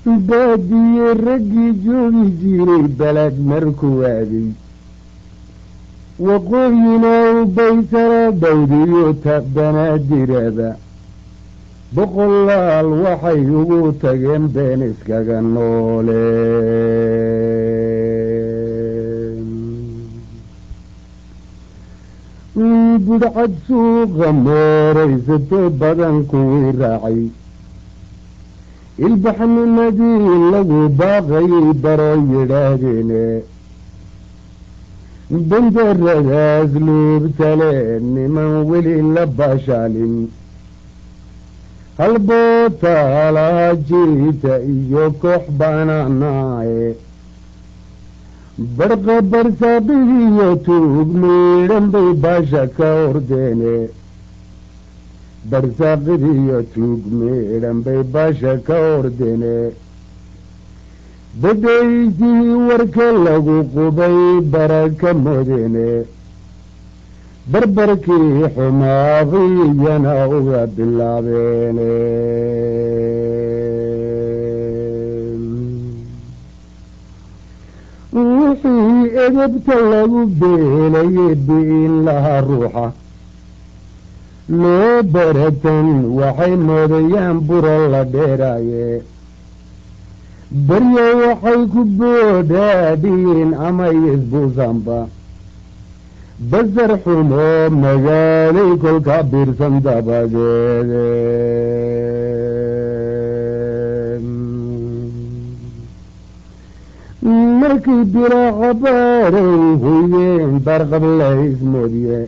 Baadiye raggii joogi jiray baled markuu aaday, waqooyina u baysara bawdiyo tabbanaadiraba, boqolaal waxay ugu tageen been iskaga noole. Budhcad suuqa mooraysato badan kuwii raacay, ilbaxnimadii lagu baaqayay baro yidhaahdeene, bandaradaas luubtale niman weli la baashaalin, halbootaalaha jiita iyo koox baananaaye, barqa barsaaqidiyo tuug miidhan bay baasha ka ordeene, barsaaqidiyo tuug miidhan bay baasha ka ordeene, badhaysii warka lagu qubay baraka moodeene, barbarkii xumaadiyana uga bilaabeene. Wixii edebta lagu beelayay bi'in lahaa ruuxa loo baratan, waxay moodayaan buro la dheeraaye, baryo waxay ku boodhaadhiin ama isbuusanba, basar xumo magaalay kolkaa biirsan dabadeede. Markii bilaa cabaaray huyeen barqabla ismoodye,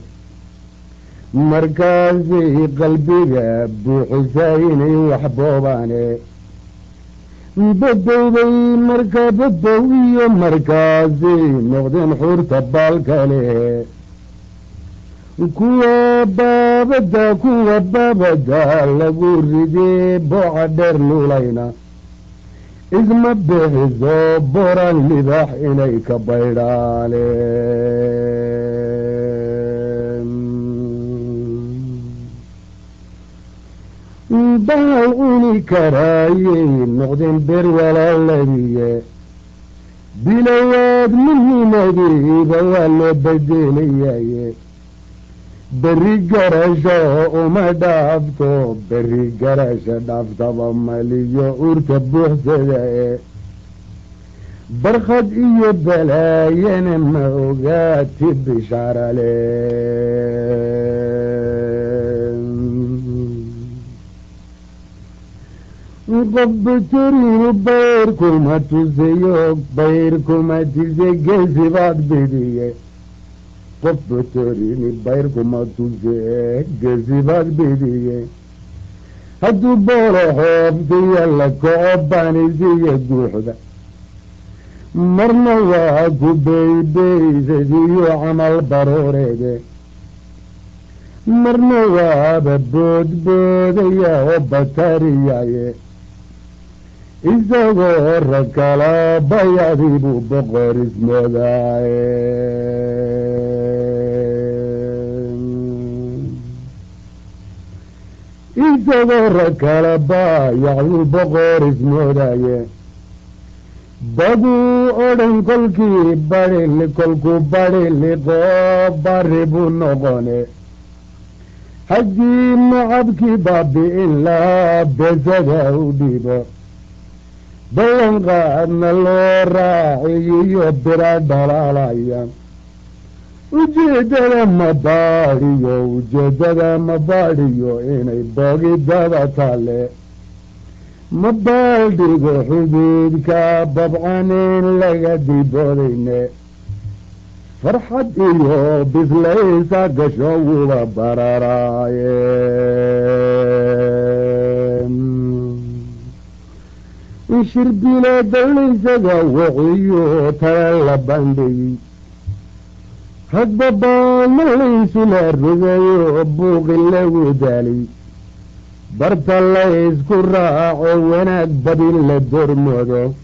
markaasay qalbiga buuxisaa inay wax boobaane, badowbay marka badow iyo markaasay noqdeen xuurta baalkale, kuwa baabada kuwa baabada lagu ridee booca dheer luulayna, isma bixiso boran libaax inay ka baydhaane. Bahal cuni karaayay noqdeen beer walaaladiye, bilowaad muhiimadiiba waa loo bedelayaye, berri garasho uma dhaafto, berri garasho dhaaftaba maliyo urta buuxsada e, barkhad iyo balaayana ma ogaati bishaarale. Qof batorinu bayr kuma tusayo, bayr kuma tise geesi baad bidiye, qof batorini bayr kuma tuse geesi baad bidiye, hadduu boolo xooftiyo la kaco banisiyo guuxda, marna waa ku beybeysadiyo camal barooreede, marna waaba boodboodaya oo batariyaye, isagoo rag kala bayadii buu boqor ismoodaaye, isagoo rag kala baayacduu boqor ismoodaaye, baguu odhan kolkii barili kolkuu bariliqoo bari buu noqone, haddii macabkii baabi'in lahaa besada u dhiibo, ballanqaadna loo raaciyiyo bira dhalaalaya, ujeeddada ma baadhiyo, ujeeddada ma baadhiyo inay boogidaba taale, ma baaldhigo xuduudka babcanin laga dilboodayne, farxad iyo bislaysa gasho wuba bararaaye. Shirbile dallaysaga waciyo tala la bandhigi, hadba baalma laysula rogayo buuqi lagu daalay, barta laysku raaco wanaag badi la dormoodo,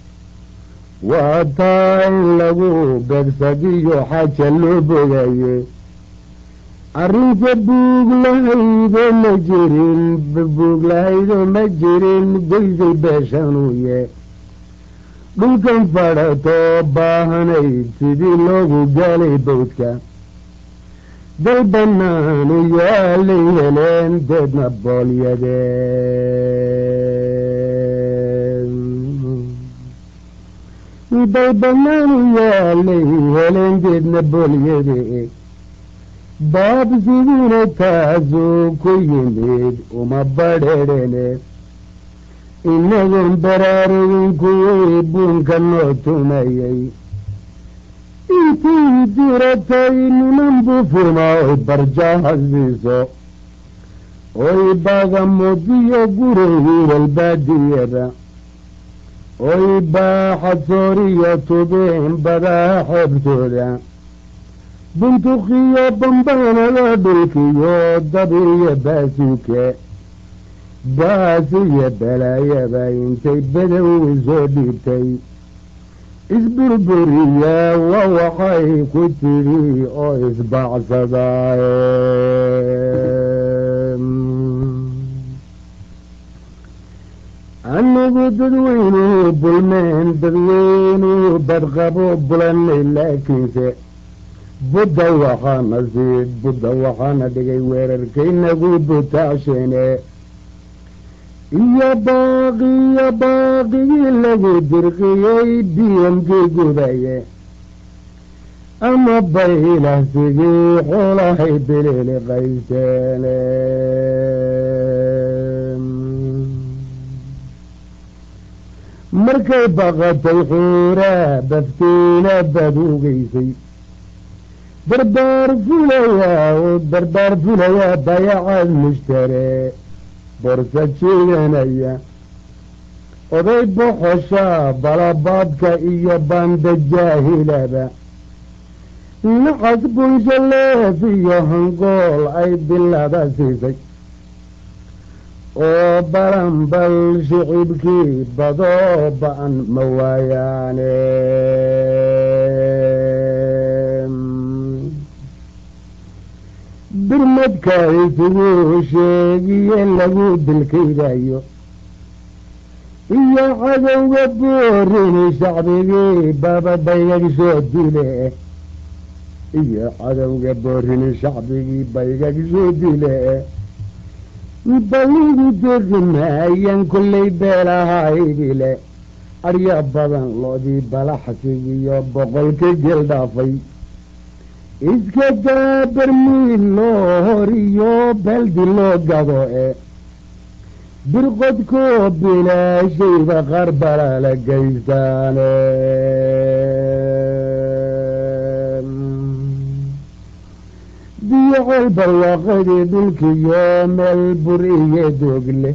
waa taa in lagu beegsadiyo xaaja loo bogaye, arrinta buug lahaydo ma jirin, buug lahaydo ma jirin goysay beeshanuye, Dhulkan fadhatoo baahanayd sidii loogu gaalay bawdka, dal banaanu yaalay heleen deedna boolyadeen, dal banaanu yaalay heleen deedna boolyade. Baabsiguna taasuu ku yimid uma badheedhene, inagoon baraarugin kuwii buunka noo tumayay intii diratay niman bufuma oy barjaha siiso, oy bagamudiyo guray wiilal baadiyada, oy baaxadsooriyo tubeen badaha xeebtooda, buntukiyo bambaanada dhulkiyo dabiyo baasuuke, baasiyo balaayaba intay badowi soo dhiibtay isburburiya, waa waxay ku tidhi oo isbaacsadaaye. Anigu dadweynuhu bulmeen, dadweynuhu badqabo bulanay, laakiinse budda waxaana siid budda waxaana dhigay weerarkaynagu butaasheene iyo baaqiyo baaqigii lagu dirqiyey biyamkii gubaye, ama baylahsigii xoolahay bililiqaysteene. Markay baqatay xuuraa baftiina baduugeysay, barbaar fulayaa barbaar fulayaa bayacaad mushtare borsa jiidanaya, oday boxoshaa balabaadka iyo banda jaahilaba, nacas bunshaleef iyo hangool ay bilada siisay, oo balanbal shicibkii badoo ba-an ma waayaane. Birmadka isugu sheegiye lagu bilkaydayo iyo cadowga boorini shacbigii baba baygag soo dile, iyo cadowga boorini shacbigii baygag soo dile, balligu deqimaayan kullay beelahaydile, arya badan loodii balaxsigiyo boqolka gel dhaafay, iska daa barmiil loo horiyo baldi loo gado e, birqodkoo bilaashayba qaar balala geystaane. Biyo ceel barwaaqadii dhulkiyo meel bur iyo doogle,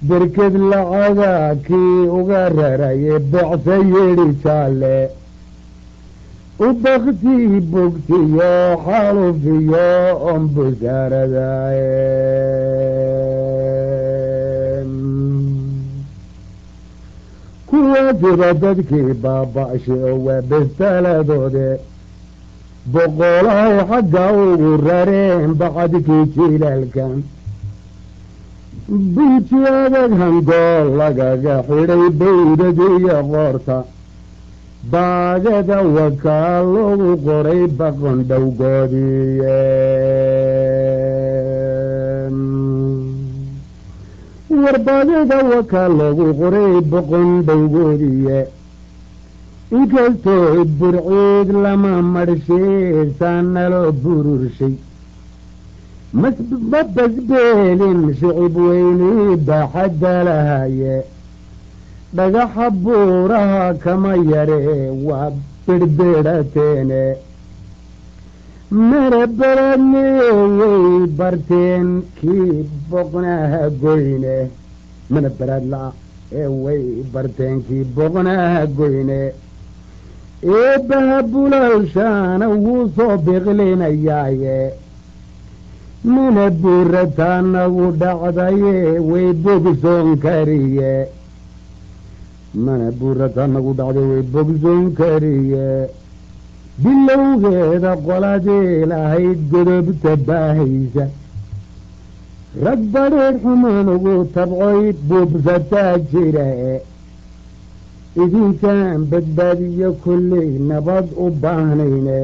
berked lacaga kii uga raraye becsa yeedhi jaalle, u baktii bogtiyo xalufiyo ombusaaradaye. Kuwaasiba dadkii baaba'she oo waa bestaladoode, boqolahay xagga ugu rareen bacadkii jilaalkan, bunji adag hangool lagaga xidhay bawdad iyo qoorta, baagada wakaa loogu qoray baqon dhowgoodiye. Warbaagada wakaa loogu qoray boqon dhowgoodiye, inkastoo burciid lama madhsheesaa naloo bururshay, ma basbeelin shicib weyni baaxadda lahaye, dhagaxa buuraha kama yaree waa bidhbidhateene, mere beledne way barteen kii boqnaha goyne, mana beraad la'a ee way barteen kii boqnaha goyne. Eebbaha bulalshaana wuu soo biqlinayaaye, mina buurataanagu dhacdaye way bogsoon kariye, mana buurataanagu dhacday way bogsoon kariye. Bilowgeeda qoladii lahayd godobta baahaysa, rag badheedh xumaan ugu tabcoy buubsataa jira e, Idinkaan badbaadiyo kolley nabad u baahnayne,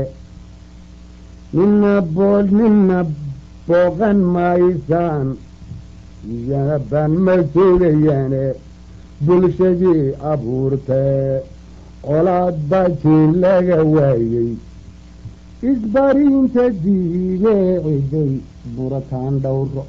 nina bool nina booqan maysaan, iyana baan ma sugayaane. Bulshadii abuurtee colaad baa jiin laga waayey, isbariinta diidee ciday burataan dhowro.